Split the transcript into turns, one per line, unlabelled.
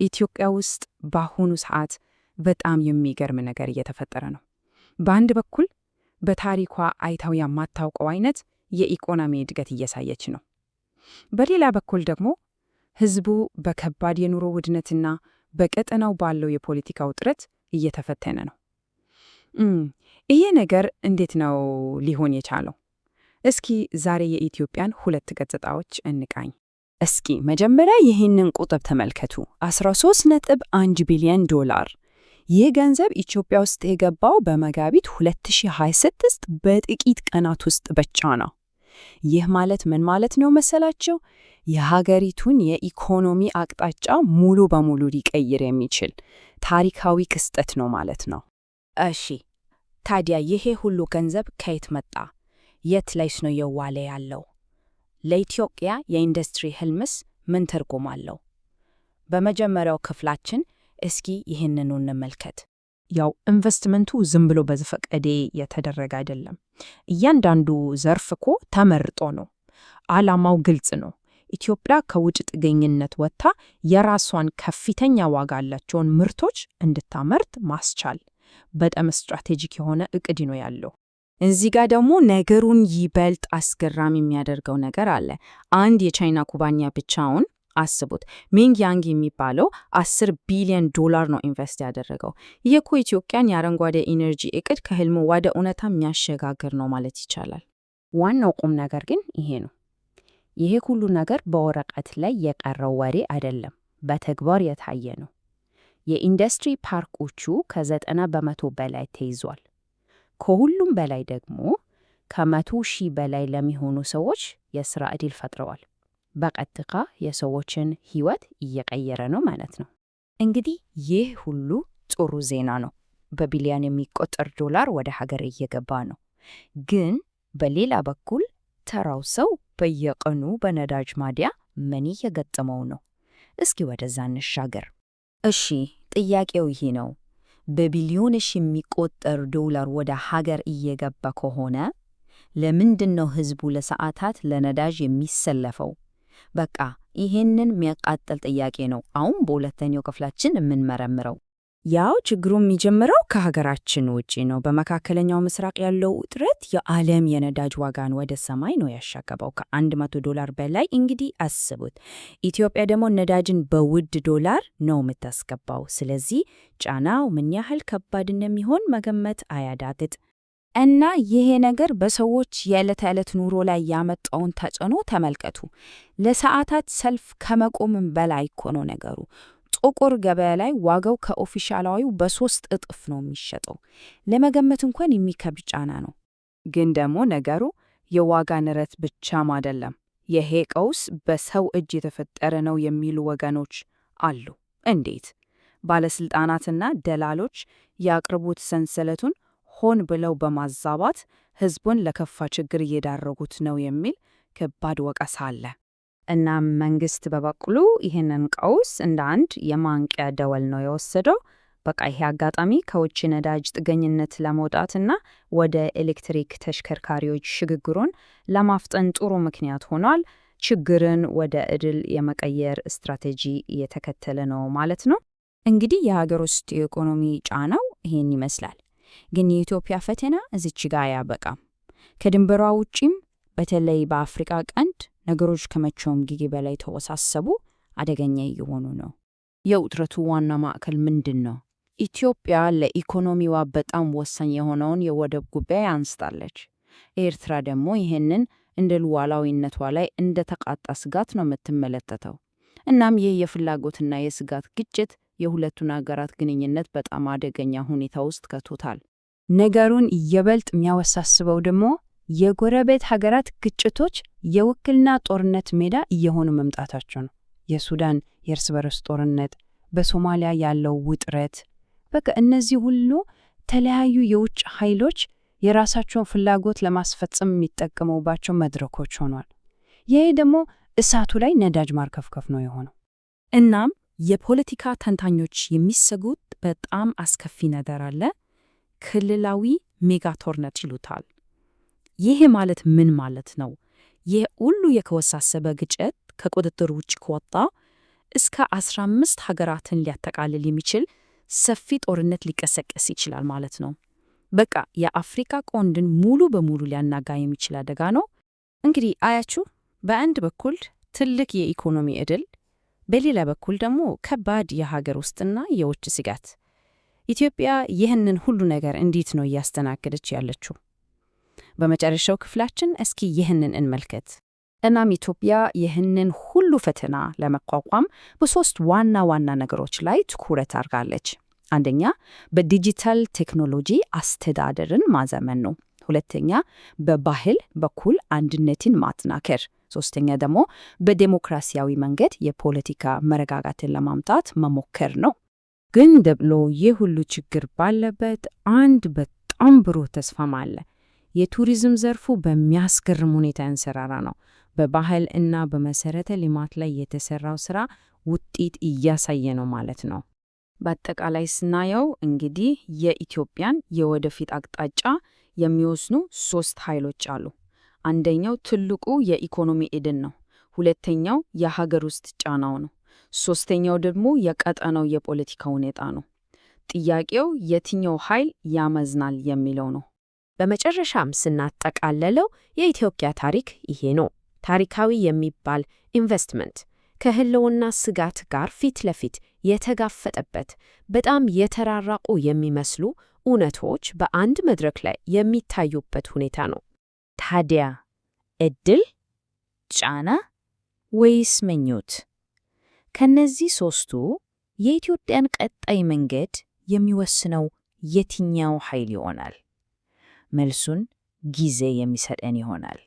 ኢትዮጵያ ውስጥ በአሁኑ ሰዓት በጣም የሚገርም ነገር እየተፈጠረ ነው። በአንድ በኩል በታሪኳ አይታው የማታውቀው አይነት የኢኮኖሚ እድገት እያሳየች ነው። በሌላ በኩል ደግሞ ሕዝቡ በከባድ የኑሮ ውድነትና በቀጠናው ባለው የፖለቲካ ውጥረት እየተፈተነ ነው። ይሄ ነገር እንዴት ነው ሊሆን የቻለው? እስኪ ዛሬ የኢትዮጵያን ሁለት ገጽታዎች እንቃኝ። እስኪ መጀመሪያ ይህንን ቁጥር ተመልከቱ። 13.1 ቢሊዮን ዶላር። ይህ ገንዘብ ኢትዮጵያ ውስጥ የገባው በመጋቢት 2026 በጥቂት ቀናት ውስጥ ብቻ ነው። ይህ ማለት ምን ማለት ነው መሰላቸው? የሀገሪቱን የኢኮኖሚ አቅጣጫ ሙሉ በሙሉ ሊቀይር የሚችል ታሪካዊ ክስተት ነው ማለት ነው።
እሺ፣ ታዲያ ይሄ ሁሉ ገንዘብ ከየት መጣ? የት ላይስ ነው የዋለ ያለው? ለኢትዮጵያ የኢንዱስትሪ ህልምስ ምን ትርጉም አለው? በመጀመሪያው ክፍላችን እስኪ ይህንኑ እንመልከት።
ያው ኢንቨስትመንቱ ዝም ብሎ በዘፈቀደ የተደረገ አይደለም። እያንዳንዱ ዘርፍ እኮ ተመርጦ ነው። ዓላማው ግልጽ ነው። ኢትዮጵያ ከውጭ ጥገኝነት ወጥታ የራሷን ከፍተኛ ዋጋ ያላቸውን ምርቶች እንድታመርት ማስቻል። በጣም strategic የሆነ እቅድ ነው ያለው።
እዚህ ጋር ደግሞ ነገሩን ይበልጥ አስገራሚ የሚያደርገው ነገር አለ። አንድ የቻይና ኩባንያ ብቻውን አስቡት፣ ሚንግ ያንግ የሚባለው 10 ቢሊዮን ዶላር ነው invest ያደረገው። ይህ እኮ ኢትዮጵያን የአረንጓዴ energy እቅድ ከህልሙ ወደ እውነታ የሚያሸጋግር ነው ማለት ይቻላል። ዋናው ቁም ነገር ግን ይሄ ነው። ይሄ ሁሉ ነገር በወረቀት ላይ የቀረው ወሬ አይደለም፣ በተግባር የታየ ነው። የኢንዱስትሪ ፓርኮቹ ከ90% በላይ ተይዟል። ከሁሉም በላይ ደግሞ ከ100,000 በላይ ለሚሆኑ ሰዎች የሥራ ዕድል ፈጥረዋል። በቀጥታ የሰዎችን ሕይወት እየቀየረ ነው ማለት ነው። እንግዲህ ይህ ሁሉ ጥሩ ዜና ነው። በቢሊዮን የሚቆጠር ዶላር ወደ ሀገር እየገባ ነው። ግን በሌላ በኩል ተራው ሰው በየቀኑ በነዳጅ ማደያ ምን እየገጠመው ነው? እስኪ ወደዛ እንሻገር። እሺ፣ ጥያቄው ይሄ ነው። በቢሊዮንሽ የሚቆጠር ዶላር ወደ ሀገር እየገባ ከሆነ ለምንድን ነው ህዝቡ ለሰዓታት ለነዳጅ የሚሰለፈው? በቃ ይሄንን የሚያቃጥል ጥያቄ ነው አሁን በሁለተኛው ክፍላችን የምንመረምረው።
ያው ችግሩ የሚጀምረው ከሀገራችን ውጪ ነው። በመካከለኛው ምስራቅ ያለው ውጥረት የዓለም የነዳጅ ዋጋን ወደ ሰማይ ነው ያሻቀበው፣ ከ100 ዶላር በላይ እንግዲህ አስቡት። ኢትዮጵያ ደግሞ ነዳጅን በውድ ዶላር ነው የምታስገባው። ስለዚህ ጫናው ምን ያህል ከባድ እንደሚሆን መገመት አያዳግት። እና ይሄ ነገር በሰዎች የዕለት ተዕለት ኑሮ ላይ ያመጣውን ተጽዕኖ ተመልከቱ። ለሰዓታት ሰልፍ ከመቆምም በላይ እኮ ነው ነገሩ። ጥቁር ገበያ ላይ ዋጋው ከኦፊሻላዊው በ3 እጥፍ ነው የሚሸጠው። ለመገመት እንኳን የሚከብድ ጫና ነው። ግን ደግሞ ነገሩ የዋጋ ንረት ብቻም አይደለም። ይሄ ቀውስ በሰው እጅ የተፈጠረ ነው የሚሉ ወገኖች አሉ። እንዴት? ባለስልጣናትና ደላሎች የአቅርቦት ሰንሰለቱን ሆን ብለው በማዛባት ህዝቡን ለከፋ ችግር እየዳረጉት ነው የሚል ከባድ ወቀሳ አለ። እናም መንግስት በበኩሉ ይህንን ቀውስ እንደ አንድ የማንቂያ ደወል ነው የወሰደው። በቃ ይሄ አጋጣሚ ከውጭ ነዳጅ ጥገኝነት ለመውጣትና ወደ ኤሌክትሪክ ተሽከርካሪዎች ሽግግሩን ለማፍጠን ጥሩ ምክንያት ሆኗል። ችግርን ወደ እድል የመቀየር ስትራቴጂ እየተከተለ ነው ማለት ነው። እንግዲህ የሀገር ውስጥ የኢኮኖሚ ጫናው ይሄን ይመስላል። ግን የኢትዮጵያ ፈተና እዚች ጋ አያበቃም። ከድንበሯ ውጪም በተለይ በአፍሪካ ቀንድ ነገሮች ከመቼውም ጊዜ በላይ ተወሳሰቡ፣ አደገኛ እየሆኑ ነው።
የውጥረቱ ዋና ማዕከል ምንድን ነው? ኢትዮጵያ ለኢኮኖሚዋ በጣም ወሳኝ የሆነውን የወደብ ጉዳይ አንስታለች። ኤርትራ ደግሞ ይህንን እንደ ሉዓላዊነቷ ላይ እንደ ተቃጣ ስጋት ነው የምትመለከተው። እናም ይህ የፍላጎትና የስጋት ግጭት የሁለቱን አገራት ግንኙነት በጣም አደገኛ ሁኔታ ውስጥ ከቶታል።
ነገሩን ይበልጥ የሚያወሳስበው ደግሞ የጎረቤት ሀገራት ግጭቶች የውክልና ጦርነት ሜዳ እየሆኑ መምጣታቸው ነው። የሱዳን የእርስ በርስ ጦርነት፣ በሶማሊያ ያለው ውጥረት፣ በቃ እነዚህ ሁሉ ተለያዩ የውጭ ኃይሎች የራሳቸውን ፍላጎት ለማስፈጸም የሚጠቀሙባቸው መድረኮች ሆኗል። ይሄ ደግሞ እሳቱ ላይ ነዳጅ ማርከፍከፍ ነው የሆነው።
እናም የፖለቲካ ተንታኞች የሚሰጉት በጣም አስከፊ ነገር አለ። ክልላዊ mega ጦርነት ይሉታል። ይሄ ማለት ምን ማለት ነው? ይህ ሁሉ የተወሳሰበ ግጭት ከቁጥጥር ውጭ ከወጣ
እስከ 15 ሀገራትን ሊያጠቃልል የሚችል ሰፊ ጦርነት ሊቀሰቀስ ይችላል ማለት ነው። በቃ የአፍሪካ ቀንድን ሙሉ በሙሉ ሊያናጋ የሚችል አደጋ ነው።
እንግዲህ አያችሁ፣ በአንድ በኩል ትልቅ የኢኮኖሚ ዕድል፣ በሌላ በኩል ደግሞ ከባድ የሀገር ውስጥና የውጭ ስጋት። ኢትዮጵያ ይህንን ሁሉ ነገር እንዴት ነው እያስተናገደች ያለችው? በመጨረሻው ክፍላችን እስኪ ይህንን እንመልከት።
እናም ኢትዮጵያ ይህንን ሁሉ ፈተና ለመቋቋም በሶስት ዋና ዋና ነገሮች ላይ ትኩረት አድርጋለች። አንደኛ፣ በዲጂታል ቴክኖሎጂ አስተዳደርን ማዘመን ነው። ሁለተኛ፣ በባህል በኩል አንድነትን ማጠናከር። ሶስተኛ ደግሞ በዴሞክራሲያዊ መንገድ የፖለቲካ መረጋጋትን ለማምጣት መሞከር ነው።
ግን ደግሞ ይህ ሁሉ ችግር ባለበት አንድ በጣም ብሩህ ተስፋም አለ። የቱሪዝም ዘርፉ በሚያስገርም ሁኔታ ያንሰራራ ነው። በባህል እና በመሰረተ ልማት ላይ የተሰራው ስራ ውጤት እያሳየ ነው ማለት ነው።
በአጠቃላይ ስናየው እንግዲህ የኢትዮጵያን የወደፊት አቅጣጫ የሚወስኑ ሶስት ኃይሎች አሉ። አንደኛው ትልቁ የኢኮኖሚ ዕድል ነው። ሁለተኛው የሀገር ውስጥ ጫናው ነው። ሶስተኛው ደግሞ የቀጠናው የፖለቲካ ሁኔታ ነው። ጥያቄው የትኛው ኃይል ያመዝናል የሚለው ነው።
በመጨረሻም ስናጠቃለለው የኢትዮጵያ ታሪክ ይሄ ነው። ታሪካዊ የሚባል ኢንቨስትመንት ከህልውና ስጋት ጋር ፊት ለፊት የተጋፈጠበት፣ በጣም የተራራቁ የሚመስሉ እውነቶች በአንድ መድረክ ላይ የሚታዩበት ሁኔታ ነው።
ታዲያ ዕድል፣ ጫና ወይስ ምኞት? ከነዚህ ሶስቱ የኢትዮጵያን ቀጣይ መንገድ የሚወስነው የትኛው ኃይል ይሆናል? መልሱን ጊዜ የሚሰጠን ይሆናል።